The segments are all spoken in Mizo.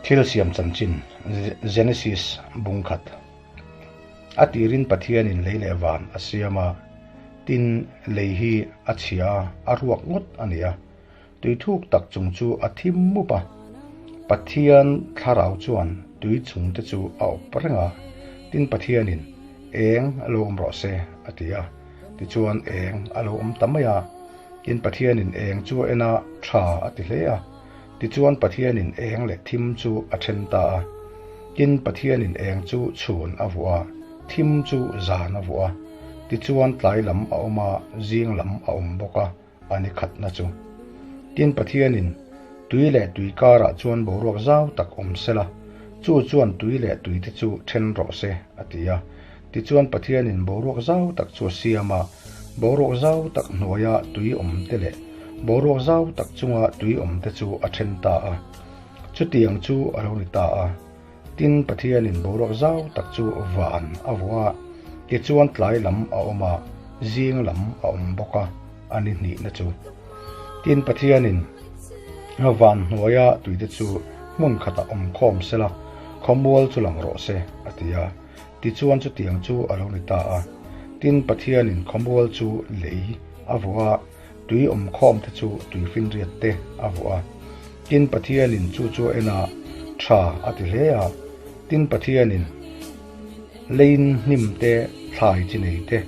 Thil siam chanchin, Genesis bung khat. A tirin Pathianin lei leh van a siam a, tin, lei hi a chhia a, a ruak ngawt a ni a. Tui thuk tak chung chu a thim mup a. Pathian thlarau chuan tui chung te chu a awp reng a, tin Pathianin, Eng a lo awm rawh se, a ti a. Tichuan eng a lo awm ta mai a. Tin Pathianin eng chu a en a, tha a ti hle a. Tichuan Pathianin eng leh thim chu a then ta a. Tin Pathianin eng chu chhun a vuah a, thim chu zan a vuah a. Tichuan tlai lam a awm a, zing lam a awm bawk a, a ni khatna chu. Tin Pathianin tui leh tui karah chuan boruak zau tak awm sela, chu chuan tui leh tuite chu then rawh se, a ti a. Tichuan Pathianin boruak zau tak chu a siam a, boruak zau tak hnuaia tui awm te leh boruak zau tak chunga tui awm te chu a then ta a. Chutiang chu a lo ni ta a. Tin, Pathianin boruak zau tak chu van a vuah a, tichuan tlai lam a awm a, zing lam a awm bawk a, a ni hnihna chu. Tin, Pathianin van hnuaia tuite chu hmun khatah awm khawm sela, khawmual chu lang rawh se, a ti a. Tichuan chutiang chu a lo ni ta a. Tin, Pathianin khawmual chu lei a vuah a, tui awmkhawm te chu tui finriat te a vuah a. Tin, Pathianin chu chu a en a, tha a ti hle a. Tin, Pathianin leiin hnim te, thlai chi nei te,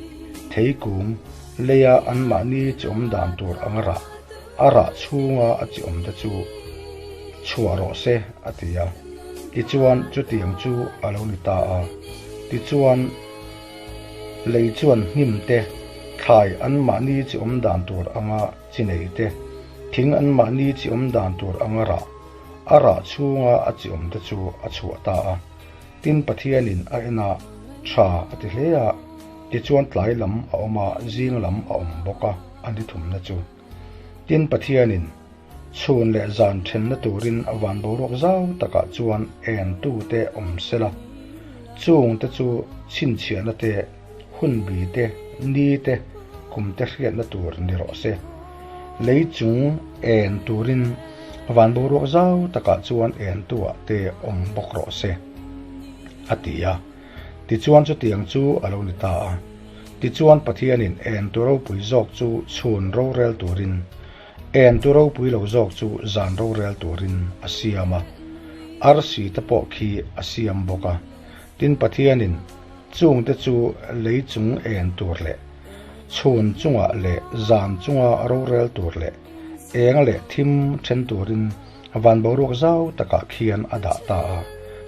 thei kung, leia anmahni chi awm dan tur anga rah, a rah chhunga a chi awm te chu chhuah rawh se, a ti a. Tichuan, chutiang chu a lo ni ta a. Tichuan, lei chuan hnim te, thlai anmahni chi awm dan tur anga chi nei te, thing anmahni chi awm dan tur anga rah, a rah chhunga a chi awm te chu a chhuah ta a. Tin, Pathianin a en a, tha a ti hle a. Tichuan, tlai lam a awm a, zing lam a awm bawk a, a ni thumna chu. Tin, Pathianin chhun leh zan thenna turin a van boruak zau takah chuan entute awm sela, chungte chu chhinchhiahna te, hunbi te, ni te, kum te hriatna tur ni rawh se. Lei chung en turin van boruak zau takah chuan entuah te awm bawk rawh se, a ti a. Tichuan chutiang chu a lo ni ta a. Tichuan Pathianin en tu ropui zawk chu chhun rorel turin, en tu ropui lo zawk chu zan rorel turin a siam a. Arsi te pawh khi a siam bawk a. Tin Pathianin chungte chu lei chung en tur leh chhun chungah leh zan chunga rorel tur leh eng leh thim then turin Van boruak zau takah khian a dah ta a.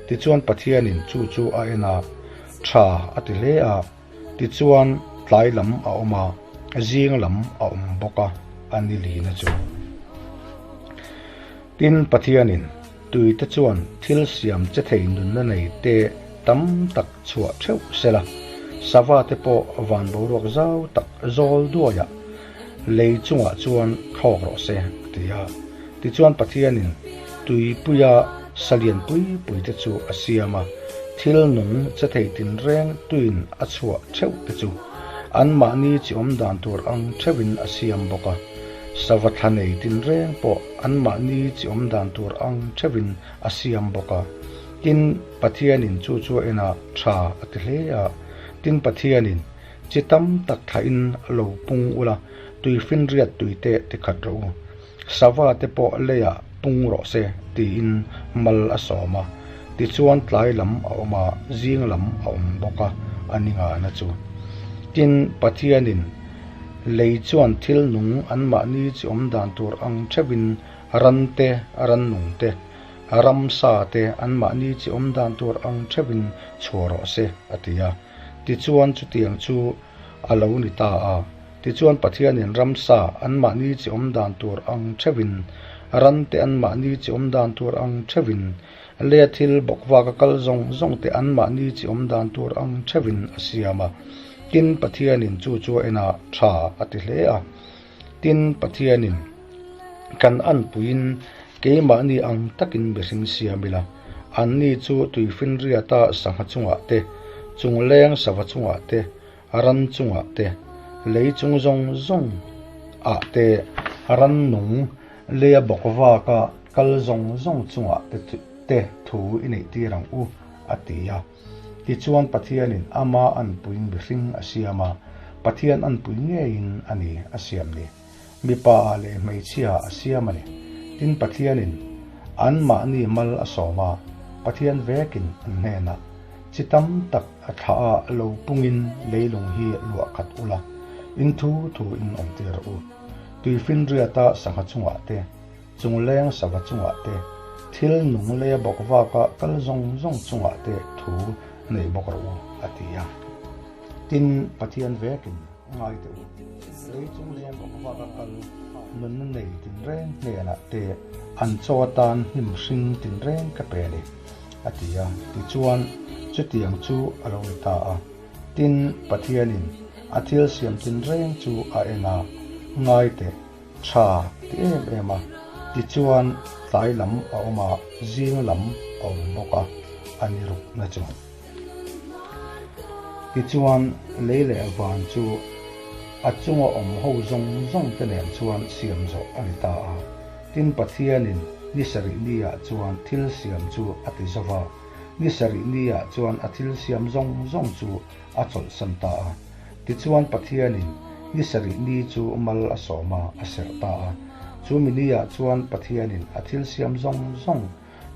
Tichuan Pathianin chu chu a en a, tha a ti hle a. Tichuan tlai lam a awm a, zing lam a awm bawk a, a ni lina chu. Tin, Pathianin tuite chuan thil siam che thei nunna nei te tam tak chhuah theuh sela, sava te pawh van boruak zau tak zawl duaiah lei chungah chuan thlawk rawh se, a ti a. Tichuan Pathianin tuipuia salian pui pui te chu a siam a, thil nung che thei tinreng tuin a chhuah theuh te chu anmahni chi awm dan tur ang theuhin a siam bawk a, sava thla nei tinreng pawh anmahni chi awm dan tur ang theuhin a siam bawk a. Tin, Pathianin chu chu a en a, tha a ti hle a. Tin, Pathianin chi tam tak thlahin lo pung ula, tuifinriat tuite tikhat rawh u. Sava te pawh leiah pung rawh se tiin mal a sawm a, tichuan tlai lam a awm a, zing lam a awm bawk a, a ni ngana chu. Tin, Pathianin lei chuan thil nung anmahni chi awm dan tur ang theuhin ran te, rannung te, ramsa te anmahni chi awm dan tur ang theuhin chhuah rawh se, a ti a. Tichuan chutiang chu a lo ni ta a. Tichuan Pathianin ramsa anmahni chi awm dan tur ang theuhin, rante anmahni chi awm dan tur ang theuhin, leh thil bawkvaka kal zawng zawng te anmahni chi awm dan tur ang theuhin a siam a. Tin, Pathianin chu chu a en a, tha a ti hle a. Tin, Pathianin kan anpuiin keimahni ang takin mihring siam ila, anni chu tuifinriata sangha chungah te, chungleng sava chungah te, ran chungah te, lei chung zawng zawng ah te, rannung leia bawk vaka kal zawng zawng chungah te te thu i neihtir ang u, a ti a. Tichuan Pathianin ama anpuiin mihring a siam a, Pathian anpui ngeiin a ni a siam ni. Mipa ah leh hmeichhia ah a siam a ni. Tin Pathianin anmahni mal a sawm a, Pathian vekin an hnenah, Chi tam tak a thlah ah lo pungin leilung hi luah khat ula, in thu thu in awmtir rawh u. Tuifinriata sangha chungah te, Chungleng sava chungah te, thil nung lei a bawk vaka kal zawng zawng chungah te thu nei bawk rawh u, a ti a. Tin, Pathian vekin ngai teh u, lei chungleng bawk vaka kal nunna nei tinreng hnenah te an chaw atan hnim hring tinreng ka pe a ni, a ti a. Tichuan, chutiang chu a lo ni ta a. Tin, Pathianin a thil siam tinreng chu a en a, ngai teh, Tha ti em em a, tichuan tlai lam a awm a, zing lam a awm bawk a, a ni rukna chu. Tichuan lei leh van chu a chunga awm ho zawng zawng te nen chuan siam zawh a ni ta a. Tin Pathianin ni sarih ni ah chuan thil siam chu a ti zo va, ni sarih ni ah chuan a thil siam zawng zawng chu a chawlhsan ta a. Tichuan Pathianin ni sarih ni chu mal a sawm a, a serh ta a. Chu mi niah chuan Pathianin a thil siam zawng zawng,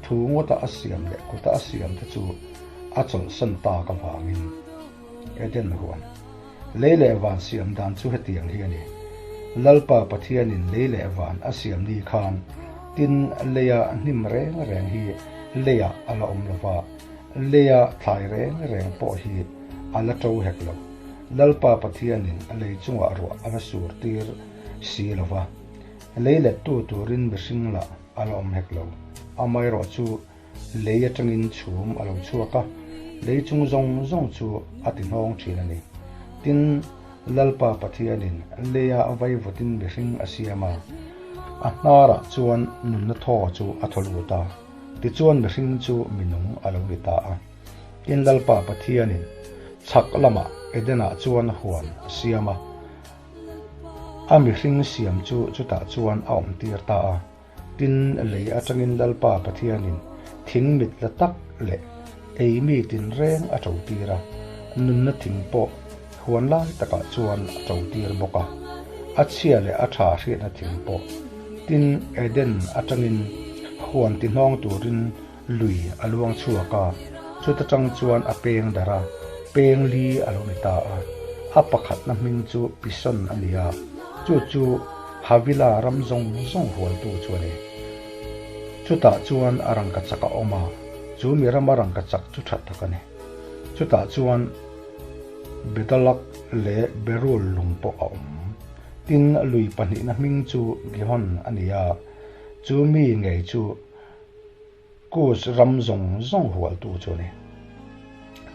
thu ngawta a siam leh kuta a siam te chu a chawlhsan tak avangin Eden huan lei leh van siam dan chu hetiang hi a ni. Lalpa Pathianin lei leh van a siam ni khan tin leia hnim reng reng hi leiah a la awm lo va, Leia thlai reng reng pawh hi a la to hek lo. Lalpa Pathianin a lei chungah ruah a la sur tir si lo va, lei lettu turin mihring lah a la awm hek lo. Amaherawh chu lei atangin chhum a lo chhuak a, lei chung zawng zawng chu a ti hnawng thin a ni. Tin, Lalpa Pathianin leia vaivutin mihring a siam a, a hnarah chuan nunna thaw chu a thaw lut a. Tichuan mihring chu minung a lo ni ta a. Tin Lalpa Pathianin chhak lamah Edenah chuan huan a siam a, a mihring siam chu chutah chuan a awmtir ta a. Tin lei atangin Lalpa Pathianin thing mit la tak leh ei mi tinreng a ṭotir a, nunna thing pawh huan lai takah chuan a ṭotir bawk a, a chhia leh a ṭha hriatna thing pawh. Tin, Eden aṭangin huan ti hnawng turin lui a luang chhuak a, chuta ṭang chuan a peng darh a, peng li a lo ni ta a. A pakhatna hming chu Pison a ni a, chu chu Havila ram zawng zawng hualtu chu a ni. Chutah chuan a rangkachak a awm a, chu mi rama rangkachak chu ṭha tak a ni. Chutah chuan Bedalak leh Berul lung pawh a awm. Tin, lui pahnihna hming chu Gihon a ni a, chu mi ngei chu Kus ram zawng zawng hualtu chu a ni.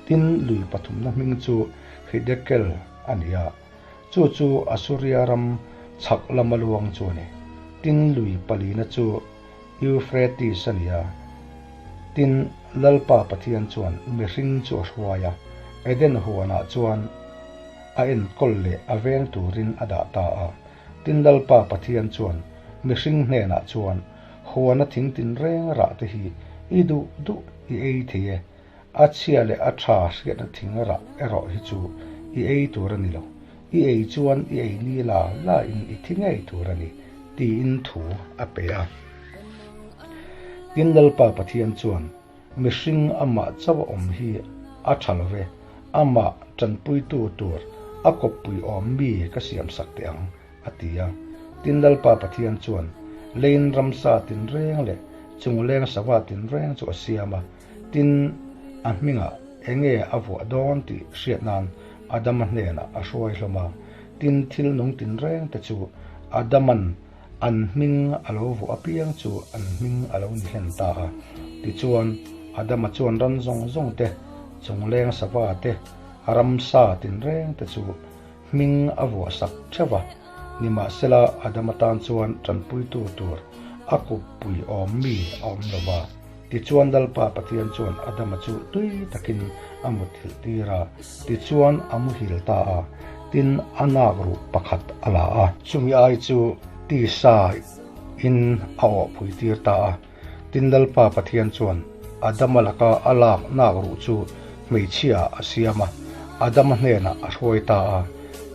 Tin, lui pathumna hming chu Hidekel a ni a, chu chu Asuria ram chhak lama luang chu a ni. Tin, lui palina chu Euphrates a ni a. Tin, Lalpa Pathian chuan mihring chu a hruai a, Eden huanah chuan a enkawl leh a veng turin a dah ta a. Tin, Lalpa Pathian chuan mihring hnenah chuan, Huana thing tinreng rah te hi i duh duh i ei thei e, a chhia leh a tha hriatna thing rah erawh hi chu i ei tur a ni lo, i ei chuan i ei ni la la in i thi ngei tur a ni, tiin thu a pe a. Tin Lalpa Pathian chuan, Mihring amah chauh a awm hi a tha lo ve, amah tanpuitu tur a kawppui awm mi ka siamsak teh ang, a ti a. Tin Lalpa Pathian chuan leiin ramsa tinreng leh chungleng sava tinreng chu a siam a, tin a hmingah enge a vuah dawn tih hriat nan Adama hnenah a hruai hlawm a. Tin thil nung tinreng te chu Adaman an hming a lo vuah apiang chu an hming a lo ni hlen ta a. Tichuan Adama chuan ran zawng zawng te, chungleng sava te, ramsa tinreng te chu Hming a vuah sak theuh a, nimahsela Adama tan chuan tanpuitu tur a kuppui awm mi a awm lo va. Tichuan Lalpa Pathian chuan Adama chu tui takin a muthilh tir a, tichuan a muhil ta a, tin a nak ruh pakhat a la a. Chumi ai chu tisa in a awhpui tir ta a. Tin Lalpa Pathian chuan Adama laka a lak nak ruh chu hmeichhia ah a siam a, Adama hnenah a hruai ta a.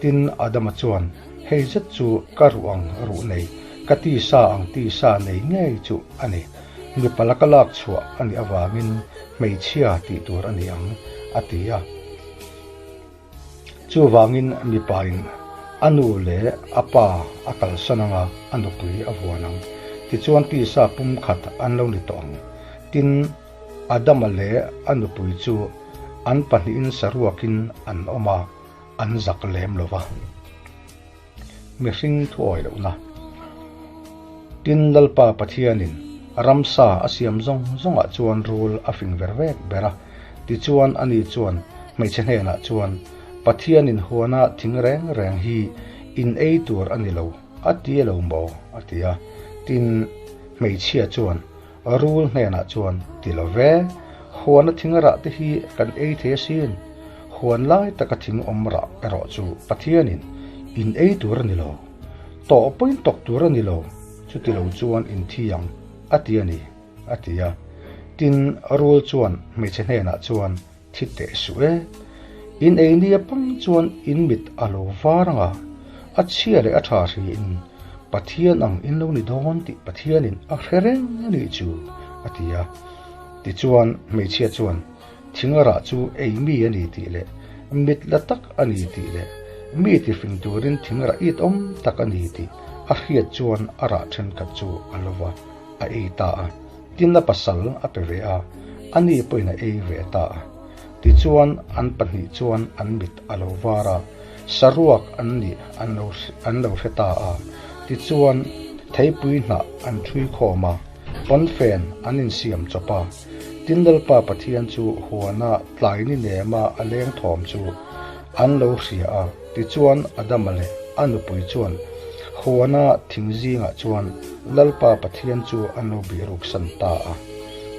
Tin Adama chuan, Hei zet chu ka ruh ang ruh nei, ka tisa ang tisa nei ngei chu a ni. Mipa laka lak chhuah a nih avangin hmeichhia tih tur a ni ang, a ti a. Chuvangin mipain a nu leh a pa a kalsan anga a nupui a vuan ang. Tichuan tisa pumkhat an lo ni tawh ang. Tin, Adama leh a nupui chu an pahnihin saruakin an awm a, an zak lem lo va. Mihring thuawi lohna. Tin, Lalpa Pathianin ramsa a siam zawng zawngah chuan rul a fing ver vek ber a. Tichuan, ani chuan hmeichhe hnenah chuan, Pathianin huana thing reng reng hi in ei tur a ni lo, a ti lo maw? a ti a. Tin, hmeichhia chuan Rul hnenah chuan, Ti lo ve, huana thing rah te hi kan ei thei asin. Huan lai taka thing awm rah erawh chu Pathianin in ei tur a ni lo. Tawh pawhin tawk tur a ni lo, chuti lo chuan in thi ang, a ti a ni, a ti a. Tin, rul chuan hmeichhe hnenah chuan, Thi teh suh e. In ei nia pang chuan in mit a lo var ang a, a chhia leh a tha hriin Pathian ang in lo ni dawn tih Pathianin a hre reng a nih chu, a ti a. Tichuan hmeichhia chuan thinga rah chu ei mi a ni tih leh mit la tak a ni tih leh mi tifing turin thing rah it awm tak a ni tih a hriat chuan a rah thenkhat chu a lo va a ei ta a. Tin a pasal a pe ve a, a ni pawhin a ei ve ta a. Tichuan an pahnih chuan an mit a lo var a, saruak an nih an lo an lo hre ta a. Tichuan theipui hnah an ṭhui khawm a, pawnfen an insiam chawp a. Tin Lalpa Pathian chu huana tlai ni nema a leng thawm chu an lo hria a. Tichuan Adama leh a nupui chuan huana thing zingah chuan Lalpa Pathian chu an lo bihruksan ta a.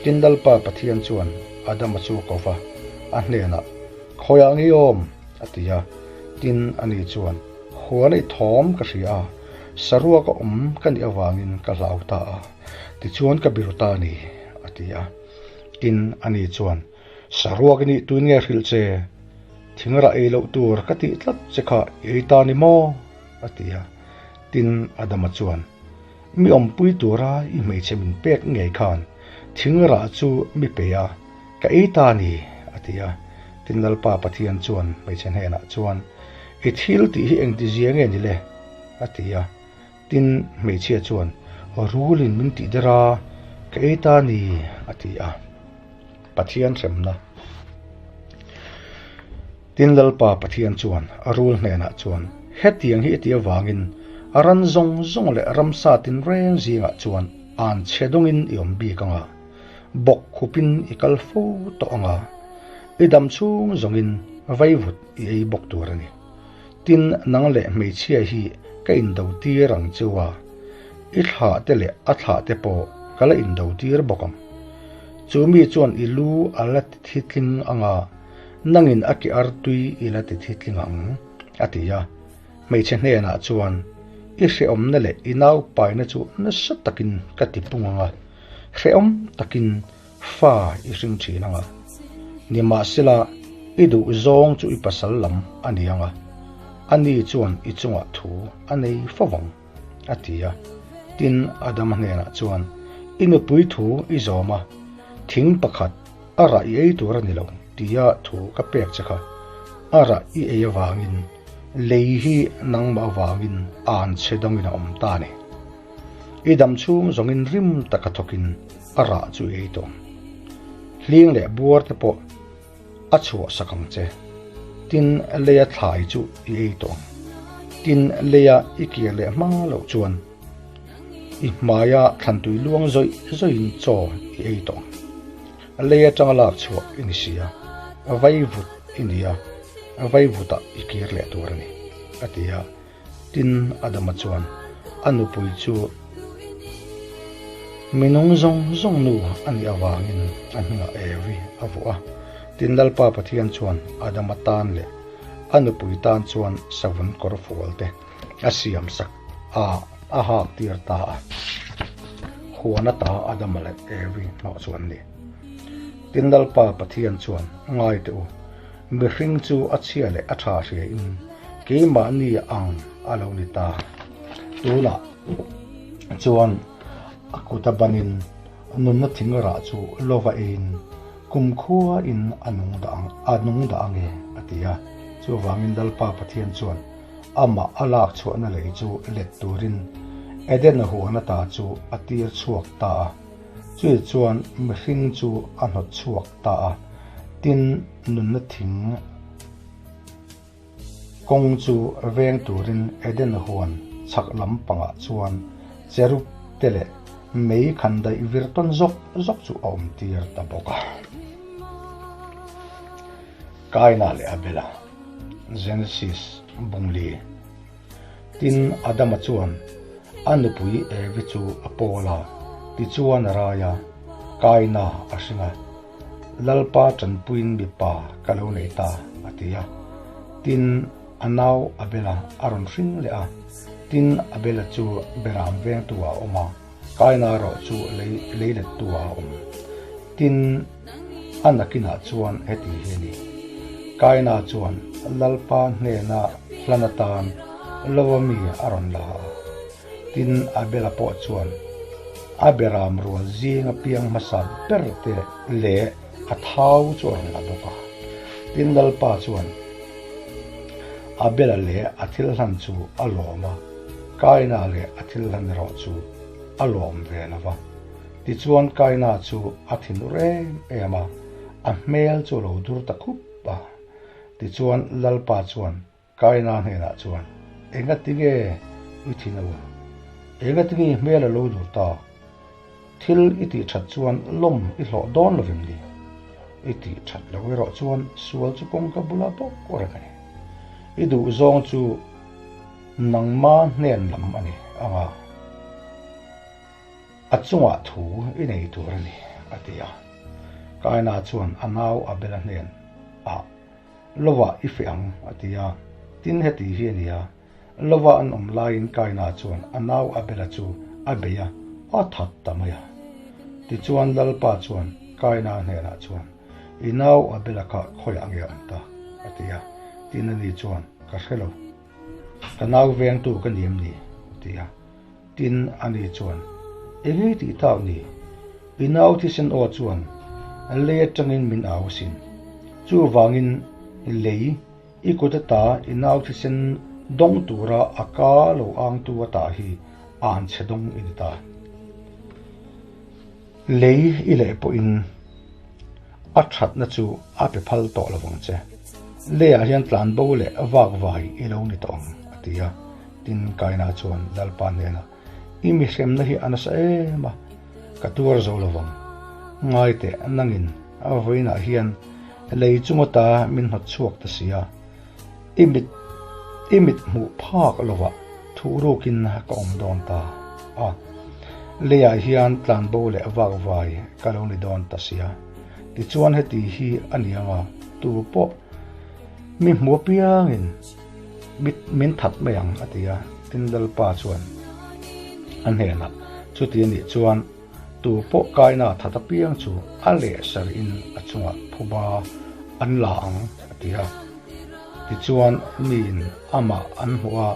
Tin Lalpa Pathian chuan Adama chu ko va, a hnenah, Khawiah nge i awm? a ti a. Tin ani chuan, Huana i thawm ka hria a, saruaka awm ka nih avangin ka hlau ta a, tichuan ka biru ta a ni, a ti a. Tin ani chuan, Saruak i nih tuin nge hrilh che? Thing rah ei loh tur ka tih tlat che kha i ei ta ni maw? a ti a. Tin, Adama chuan, Mi awmpui tura i hmeichhe min pek ngei khan thing rah chu mi pe a, ka ei ta ni, a ti a. Tin, Lalpa Pathian chuan hmeichhe hnenah chuan, I thil tih hi engtizia nge ni le? a ti a. Tin, hmeichhia chuan, Rulin min tih der a, ka ei ta ni, a ti a. Pathian hremna. Tin, Lalpa Pathian chuan a rul hnenah chuan, Hetiang hi i ti avangin a ran zawng zawng leh ramsa tinreng zingah chuan an chhe dawngin i awm bik ang a, bawk khupin i kal fo tawh ang a, i dam chhung zawngin vaivut i ei bawk tur a ni. Tin, nang leh hmeichhia hi ka indo tir ang cheu a, i thlah te leh a thlah te pawh ka la indo tir bawk ang. Chu mi chuan i lu a la ti thitling ang a, nangin a ke artui i la ti thitling ang, a ti a. Hmeichhe hnenah chuan, I hrehawmna leh i naupaina chu nasa takin ka ti pung ang a, hrehawm takin fa i hring thin ang a. Nimahsela, i duh zawng chu i pasal lam a ni ang a, ani chuan i chungah thu a nei fo vang, a ti a. Tin, Adama hnenah chuan, I nupui thu i zawm a, thing pakhat a rah i ei tur a ni lo, tia thu ka pek che kha. A rah i ei avangin lei hi nangmah avangin an chhe dangin a awm ta a ni. I dam chhung zawngin rim taka thawkin a rah chu i ei tawh ang. Hling leh buar te pawh a chhuah sak ang che. Tin, leia thlai chu i ei tawh ang. Tin, leia i kir leh hma loh chuan i hmaia thlantui luang zawih zawihin chaw i ei tawh ang. Lei atanga lak chhuah i ni si a, vaivut i ni a, vaivutah i kir leh tur a ni, a ti a. Tin, Adama chuan a nupui chu minung zawng zawng nu a nih avangin a hnungah Evi a vuah a. Tin, Lalpa Pathian chuan Adama tan leh a nupui tan chuan savun kawr fual te a siam sak a, a hak tir ta a. Huan ata Adama leh Evi hnawh chu an ni. Tin Lalpa Pathian chuan, Ngai teh u, mihring chu a chhia leh a tha hria in keimahni ang a lo ni ta. Tunah chuan a kut a banin nunna thing rah chu lova eiin kumkhua in a nung dah ang a nung dah ang e, a ti a. Chuvangin Lalpa Pathian chuan amah a lak chhuahna lei chu let turin Eden huan ata chu a tir chhuak ta a. Chui chuan mihring chu a hnawt chhuak ta a, tin nunna thing kawng chu veng turin Eden huan chhak lam pangah chuan cherub te leh mei khan daih vir tawn zawk zawk chu a awm tir ta bawk a. Kaina leh Abela, Genesis bungli. Tin, Adama chuan a nupui Evi chu a pawl a, tichuan a rai a, Kaina a hring a, Lalpa tanpuiin mipa ka lo nei ta, a ti a. Tin, a nau Abela a rawn hring leh a, tin, Abela chu Beram vengtu ah a awm a, Kaina erawh chu lei leilettu ah a awm. Tin, a nakinah chuan heti hi a ni, Kaina chuan Lalpa hnena hlan atan lova mi a rawn la a. Tin, Abela pawh chuan a beram rual zinga piang hmasa ber te leh a thau chu a rawn la bawk a. Tin, Lalpa chuan Abela leh a thil hlan chu a lawm a, Kaina leh a thil hlan erawh chu a lawm ve lo va. Tichuan Kaina chu a thinur em em a, a hmel chu a lo dur ta khup a. Tichuan Lalpa chuan Kaina hnenah chuan, Engati nge i thin a ur? Engati nge i hmel a lo dur ta? Thil i tih that chuan lawm i hlawh dawn lovem ni? I tih that lo erawh chuan sual chu kawngka bulah bawk reng a ni. I duhzawng chu nangma hnen lam a ni ang a. A chungah thu i nei tur a ni, a ti a. Kaina chuan a nau Abela hnen ah, Lovah i feh ang, a ti a. Tin heti hi a ni a, Lovah an awm laiin Kaina chuan a nau Abela chu a bei a, a that ta mai a. Tichuan Lalpa chuan Kaina hnenah chuan, I nau Abela kha khawiah nge a awm ta? a ti a. Tin ani chuan, Ka hre lo. Ka nau vengtu ka ni em ni? a ti a. Tin, ani chuan, Eng nge tih tak ni? I nau thisen aw chuan lei atangin min au asin. Chuvangin lei i kut ata i nau thisen dawng tura a ka lo angtu ata hi an chhe dawng i ni ta. Lei i leh pawhin a thatna chu a pe phal tawh lo vang che. Leiah hian tlanbo leh vakvai i lo ni tawh ang, a ti a. Tin, Kaina chuan Lalpa hnenah, I mi hremna hi a nasa em a, ka tuar zo lo vang. Ngai teh, nangin a vawiinah hian lei chung ata min hnawt chhuak ta si a, i mit i mit hmuh phak lovah thuhrukin ka awm dawn ta a, leiah hian tlanbo leh vakvai ka lo ni dawn ta sia. Tichuan heti hi a ni ang a, tu pawh mi hmu apiangin mit min that mai ang a ti a, tin Lalpa chuan a hnenah chuti a nih chuan Tu pawh kaina that apiang chu a leh sarhin a chungah phuba an la ang, a ti a. Tichuan, miin amah an hmuh a,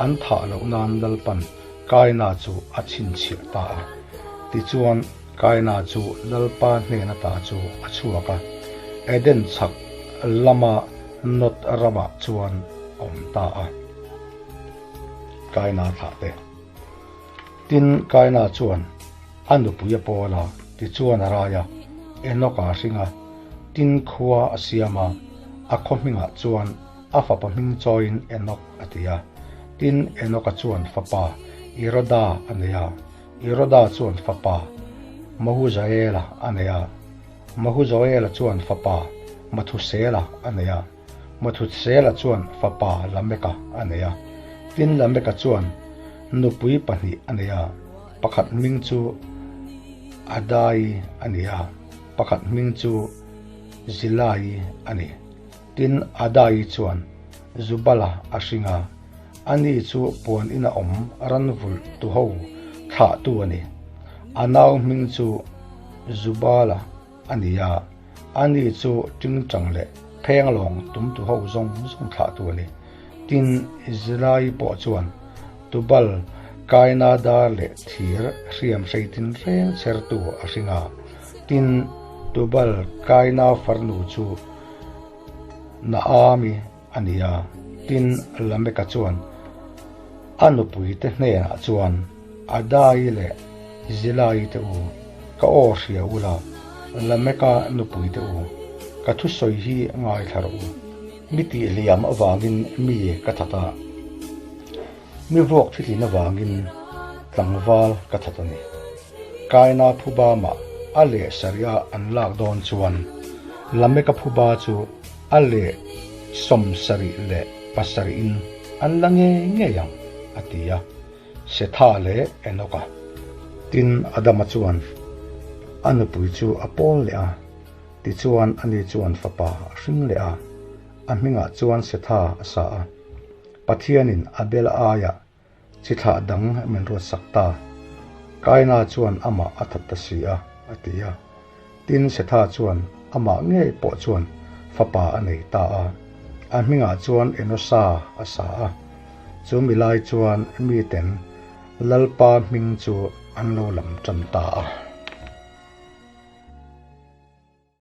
an thah loh nan Lalpan Kaina chu a chhinchhiah ta a. Tichuan, Kaina chu Lalpa hnen ata chu a chhuak a, Eden chhak lama Nod ramah chuan a awm ta a. Kaina thlah te. Tin, Kaina chuan a nupui a pawl a, tichuan a rai a, Enoka a hring a, tin khua a siam a, a khaw hmingah chuan a fapa hming chawiin Enok a ti a. Tin, Enoka chuan fapa Iroda a nei a, Iroda chuan fapa Mahujaela a nei a, Mahujaela chuan fapa Mathusela a nei a. Mathutsela chuan fapa Lameka a nei a, tin Lameka chuan nupui pahnih a nei a, pakhat hming chu Adai a ni a, pakhat hming chu Zilai a ni. Tin Adai chuan Zubala a hring a, ani chu puan ina awm ran vulh tu ho thlahtu a ni. A nau hming chu Zubala a ni a, ani chu tingtang leh phenglawng tumtu ho zawng zawng thlahtu a ni. Tin, Zilai pawh chuan Tubal kaina dar leh thir hriam hrei tinreng chhertu a hring a. Tin, Tubal kaina farnu chu Naami a ni a. Tin, Lameka chuan a nupuite hnenah chuan, Adai leh Zilai te u, ka aw hria ula, Lameka nupuite u, ka thusawi hi ngaithla rawh u. Mi tihliam avangin mi ka that a, mi vuak thitlin avangin tlangval ka that a ni. Kaina phuba mah a leh sarih a an lak dawn chuan Lameka phuba chu a leh 77 in an la ngei ngei ang, a ti a. Setha leh Enoka. Tin, Adama chuan a nupui chu a pawl leh a. Tichuan ani chuan fapa a hring leh a, a hmingah chuan Setha a sa a. Pathianin Abel aiah chi thlah dang min ruatsak ta. Kaina chuan amah a that ta si a, a ti a. Tin, Setha chuan amah ngei pawh chuan fapa a nei ta a, a hmingah chuan Enosa a sa a. Chu mi lai chuan miten Lalpa hming chu an lo lam tan ta a.